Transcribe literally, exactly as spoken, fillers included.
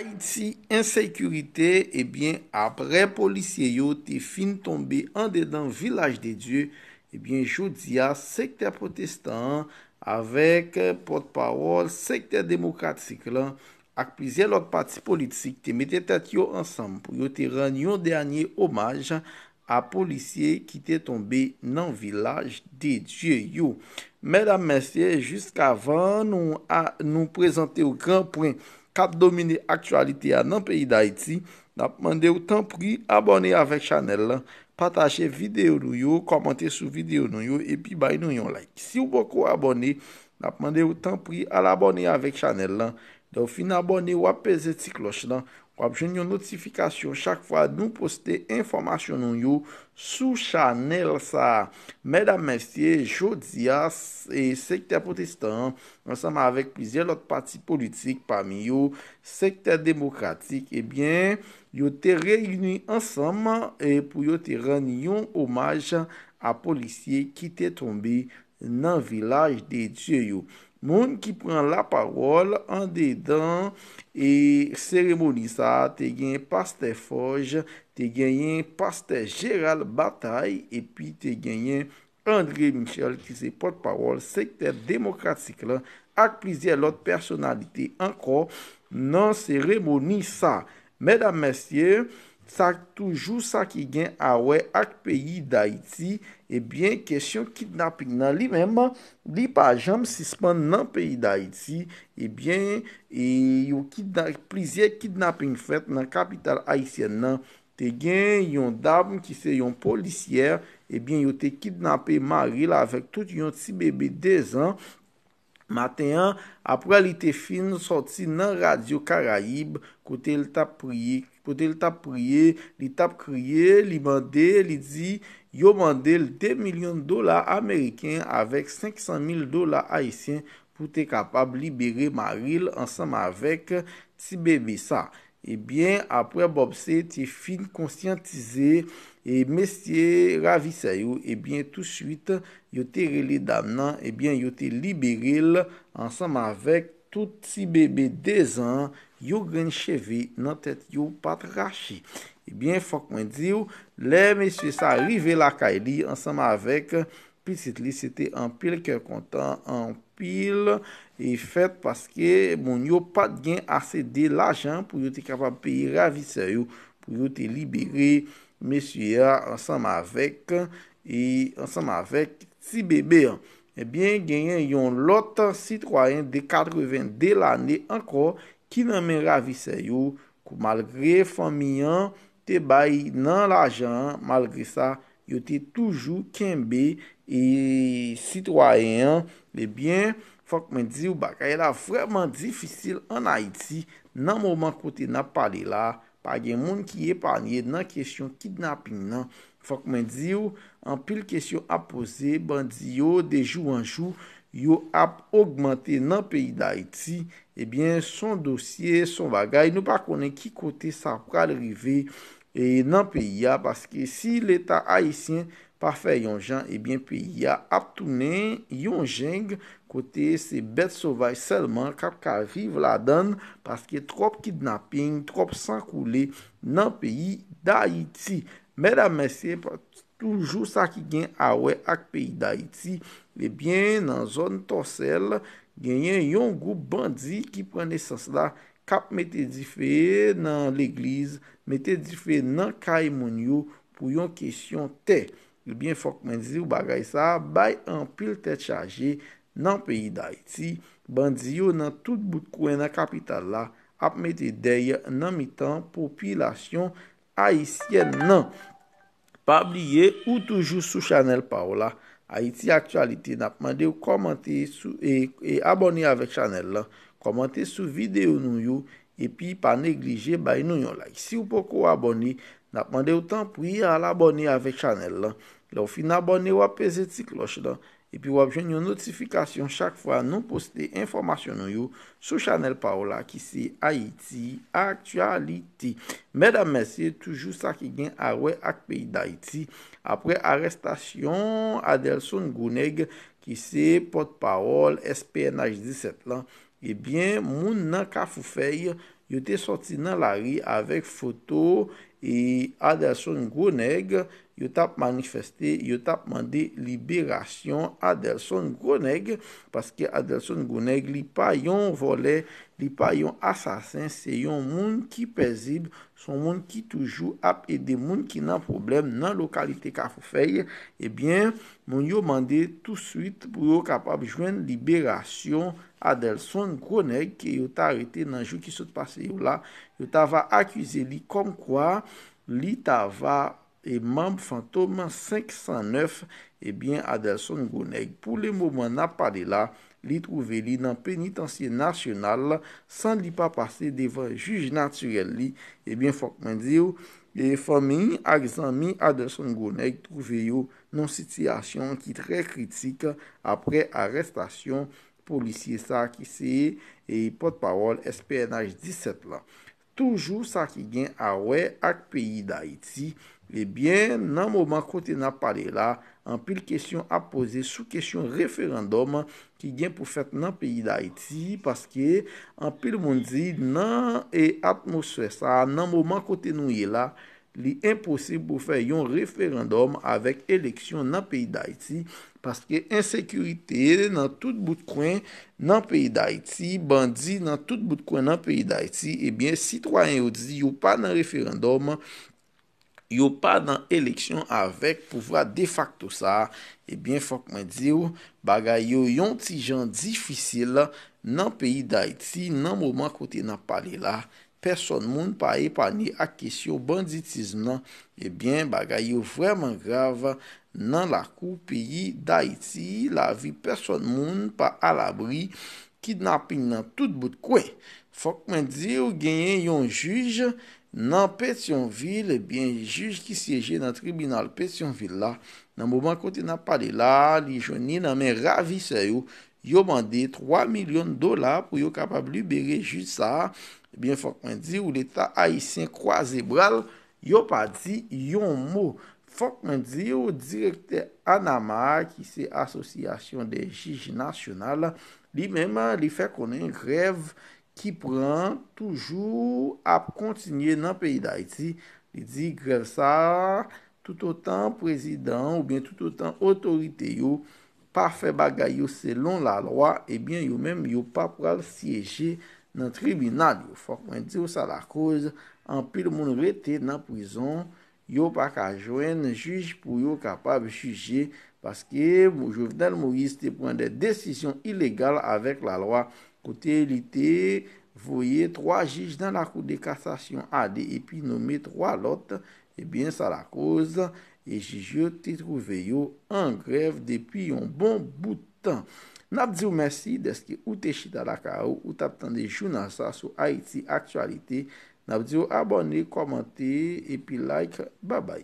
Ayiti, ensekirite, ebyen, apre polisye yo te fin tonbe andedan Vilaj de Dye, ebyen, jodi a, sektè pwotestan an, avèk pòtpawòl sektè demokratik lan, ak plizyè lòt pati politik, te mete tèt yo ansanm pou yo te rann yon dènye omaj a polisye ki te tonbe nan Vilaj de Dye yo. Medam, mesye, jiskavan nou, a, nou prezante w gran pwen k ap domine aktyalite a nan peyi Dayiti, n ap mande w tanpri abòne avèk chanèl lan, pataje videyo nou yo, kòmante sou videyo nou yo, epi bay nou yon like. Si w poko abòne, n ap mande w tanpri al abòne avèk chanèl lan. Lè w fin abòne, w ap peze ti klòch lan. W ap jwenn yon notifikasyon chak fwa nou poste enfòmasyon nou yo sou chanèl sa a. Medam, mesye, jodi a, s-, e, sektè pwotestan an, ansanm avèk plizyè lòt pati politik, pami yo sektè demokratik, ebyen, yo te reyini ansanm, e, pou yo te rann yon omaj a polisye ki te tonbe nan Vilaj de Dye yo. Moun ki pran lapawòl andedan e seremoni sa a, te gen pastè Fòj, te genyen pastè Jeral Batay, epi te genyen André Michel, ki se pòtpawòl sektè demokratik lan, ak plizyè lòt pèsonalite ankò nan seremoni sa. Medam, mesye, sa toujou sa ki gen a wè ak peyi Dayiti, ebyen, kesyon kidnaping nan li menm, li pa janm sispann nan peyi Dayiti. Ebyen, e yo kidna-, plizyè kidnaping fèt nan kapital ayisyèn nan. Te gen yon dam ki se yon polisyè, ebyen, yo te kidnape mari l avèk tout yon ti bebe de zan. Maten an, apre li te fin sòti nan Radyo Karayib, kote l t ap priye, kote l t ap priye, li t ap kriye, li mande, li di, yo mande l de milyon dola ameriken avèk senk san mil dola ayisyen pou te kapab libere mari l ansanm avèk ti bebe sa. Ebyen, apre Bobse te fin konsyantize, e, mesye ravisè yo, ebyen, touswit, yo te rele dam nan, ebyen, yo te libere l ansanm avèk tout ti bebe de zan, yon grenn cheve nan tèt yo pa t rache. Ebyen, fòk mwen di w, lè mesye sa rive lakay li ansanm avèk pitit li, se te anpil kè kontan, anpil, e, fèt, paske moun yo pa t gen ase de lajan pou yo te kapab peye ravisè yo, pou yo te libere mesye a ansanm avèk, e, ansanm avèk ti bebe an. Ebyen, genyen yon lòt sitwayen de katreven de lane ankò ki nan men ravisè yo, kou malgre fanmi an te bay nan lajan an, malgre sa, yo te toujou kenbe, e, sitwayen an. Ebyen, fòk mwen di w, bagay la vrèman difisil ann Ayiti nan moman kote n ap pale la. Pa gen moun ki epanye nan kesyon kidnaping nan. Fòk mwen di w, anpil kesyon ap poze, bandi yo, de jou an jou, yo ap ogmante nan peyi Dayiti. Ebyen, s on dosye, s on bagay, nou pa konnen ki kote sa pral rive, e, nan peyi a, paske si Leta ayisyen pa fè yon jan, ebyen, peyi a ap tounen yon jeng kote se bèt sovaj sèlman k ap ka viv ladan l, paske twòp kidnaping, twòp san koule nan peyi Dayiti. Medam, mesye, pa-, toujou sa ki gen a wè ak peyi Dayiti, ebyen, nan zòn Tòsèl, genyen yon gwoup bandi ki pran nesans la, k ap mete dife nan legliz, mete dife nan kay moun yo pou yon kesyon tè. Ebyen, fòk mwen di w, bagay sa a bay anpil tèt chaje nan peyi Dayiti. Bandi yo nan tout bout kwen nan kapital la ap mete dèy nan mitan popilasyon ayisyèn nan. Pa bliye, ou toujou sou chanèl pa w la, Ayiti Aktyalite. N ap mande w kòmante sou, e, e abòne avèk chanèl lan. Kòmante sou videyo nou yo, epi pa neglije bay nou yon like. Si w poko abòne, n ap mande w tanpri al abòne avèk chanèl lan. Lè w fin abòne, w ap peze ti klòch lan. Epi w ap jwenn yon notifikasyon chak fwa nou poste enfòmasyon nou yo sou chanèl pa w la ki se Ayiti Aktyalite. Medam, mesye, toujou sa ki gen a wè ak peyi Dayiti. Apre arèstasyon Adelson Gronèg, ki se pòtpawòl S P N H disèt lan, ebyen, moun nan Kafou Fèy, yo te sòti nan lari avèk foto e Adelson Gwo Nèg, yo t ap manifeste, yo t ap mande liberasyon Adelson Gwo Nèg, paske Adelson Gwo Nèg, li pa yon vòlè, li pa yon asasen, se yon moun ki pezib, se yon moun ki toujou ap ede moun ki nan pwoblèm nan lokalite Kafou Fèy. Ebyen, moun yo mande touswit pou yo kapab jwenn liberasyon Adelson Gwo Nèg ke yo t arete nan jou ki sot pase yo la. Yo t ava akize li kòmkwa li t ava e manm Fantom senk san nèf, ebyen, Adelson Gwo Nèg. Pou le moman n ap pale la, li twouve li nan penitansye nasyonal san li pa pase devan jij natirèl li. Ebyen, fòk mwen di w, e fanmi ak zanmi Adelson Gwo Nèg twouve yo nan sitiyasyon ki trè kritik apre arèstasyon polisye sa ki se, e, pòtpawòl S P N H disèt la. Toujou sa ki gen a wè ak peyi Dayiti, ebyen, nan moman kote n ap pale la, anpil kesyon ap poze sou kesyon referandòm ki gen pou fèt nan peyi Dayiti, paske anpil moun di nan, e, atmosfè sa a, nan moman kote nou ye la, li enposib pou fè yon referandòm avèk eleksyon nan peyi Dayiti, paske ensekirite nan tout bout kwen nan peyi Dayiti, bandi nan tout bout kwen nan peyi Dayiti, ebyen, sitwayen yo di yo pa nan referandòm, yo pa nan eleksyon avèk pouvwa defakto sa a, ebyen, fòk mwen di w, bagay yo yon ti jan difisil nan peyi Dayiti nan moman kote n ap pale la. Pèsòn moun pa epanye ak kesyon banditism nan. Ebyen, bagay yo vrèman grav nan lakou peyi Dayiti. Lavi pèsòn moun pa alabri. Kidnaping nan tout bout kwen. Fòk mwen di w, genyen yon jij nan Petyonvil, ebyen, jij ki syeje nan tribinal Petyonvil la, nan moman kote n ap pale la, li jwenn li nan men ravisè yo. Yo mande twa milyon dola pou yo kapab libere jij sa a. Ebyen, fòk mwen di w, Leta ayisyen kwaze bra l, yo pa di yon mo. Fòk mwen di w, direktè ANAMAH, ki se Asosyasyon dè Jij Nasyonal, li menm, li fè konnen grèv ki pran toujou ap kontinye nan peyi Dayiti. Li di grèv sa a, toutotan prezidan an oubyen toutotan otorite yo pa fè bagay yo selon lalwa, ebyen, yo menm, yo pa pral syeje nan tribinal yo. Fòk mwen di w sa lakoz anpil moun rete nan prizon, yo pa ka jwenn jij pou yo kapab jije, paske Jovenel Moïse te pran de desizyon ilegal avèk lalwa, kote li te voye twa jij nan lakou de kasasyon ale epi nome twa lòt, ebyen, sa lakoz, e jij yo te twouve yo an grèv depi yon bon bout tan. N ap di w mèsi dèske ou te chita lakay ou, ou t ap tande jounal sa sou Ayiti Aktyalite. N ap di w abòne, kòmante, epi like. Babay.